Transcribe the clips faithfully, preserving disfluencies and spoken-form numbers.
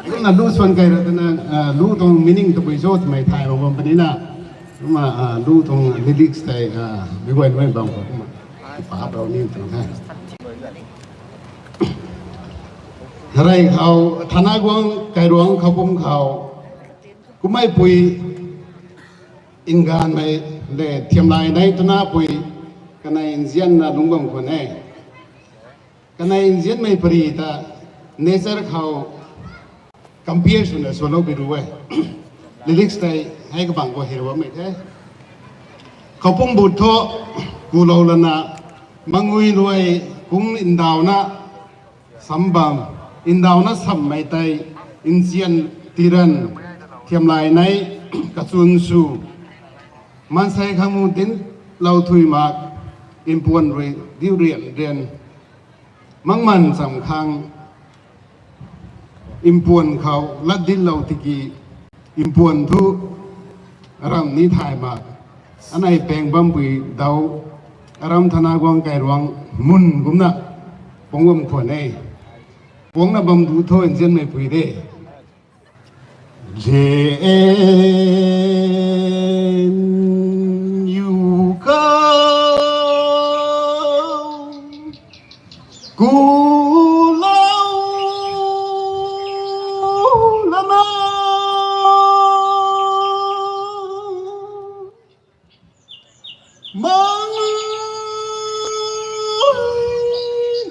Kumna lu swan kai ra tana, ah, lu tuang meaning tabui cho twmei thay bam bam puni na. Kumna, ah, lu tuang lyrics tei, ah, mei guay mei bam ko kumna. Pa rau ni tuang the. Rey khou, Thanaguang Kairuang Khoupum khou. Kummei pui nganvmei le thiamlay nei twna pui kanei nzianna lungc bam khwan e. Kanei nzianmei pari ta nature khou compare swna swlou bi ru e. Lyrics tei hei kabang khou hei bammei the. Khoupum but thu kulou lana mangui luai kum ndauhna sam bam, ndauhna sammei tei nzian tiran thiamlay nei kachun sw. Maansei khang mu dinclou thui mak, mpuan rui diu rian rian. Mangman cham khang, mpuan khou lat dinclou tiki, mpuan thu aram ni thay mak. Anei pang bampui dau, aram Thanaguang Kairuang mun kumna, puang bam khwan e. Puangna bam du thu nzianmei pui de. J N U khou kulou lana mang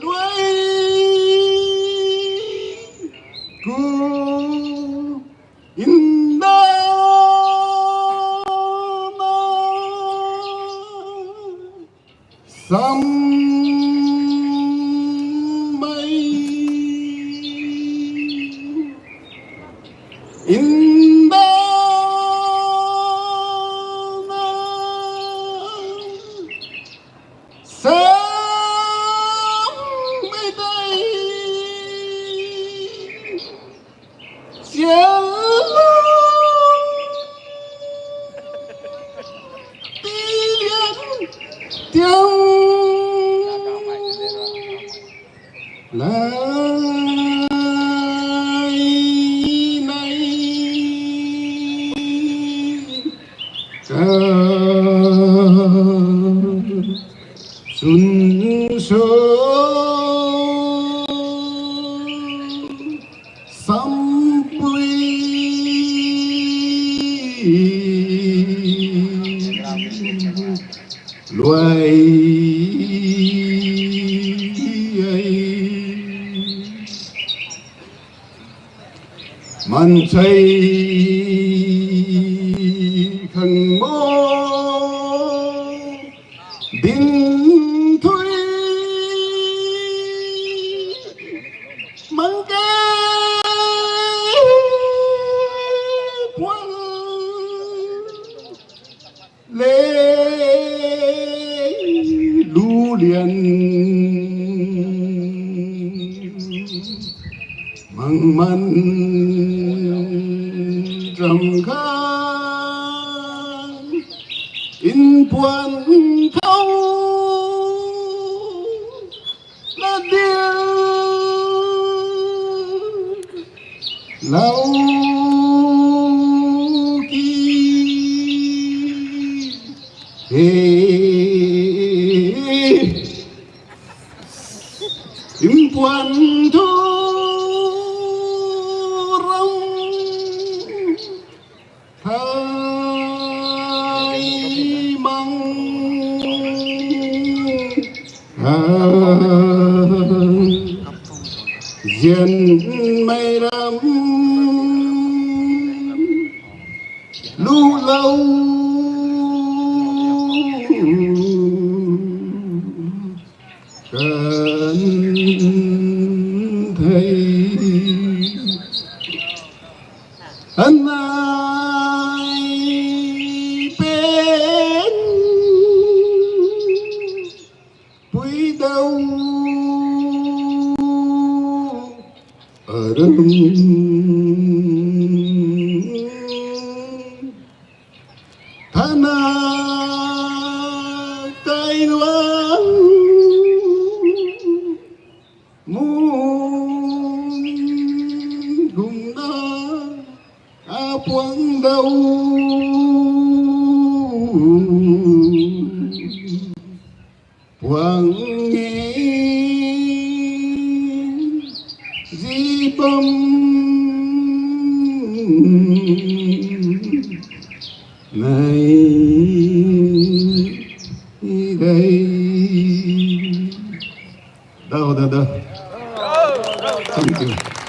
luai ku ndauhna sammei ndauhna sammei tei sianlou tian tiang lai nei ka sun so sampui luai. Maansei khang mo din thui mang ke puan le lu lian mangman ram khang mpuan khou na diu lou ki he. Mpuan thu ram thai mang, ah, zianmei ram lu lou kan the. Anei pang pui dau aram Thana Kairuang mun Kumna apuang dau puang e zipam nai dei. Dau, dau, dau. Thank you.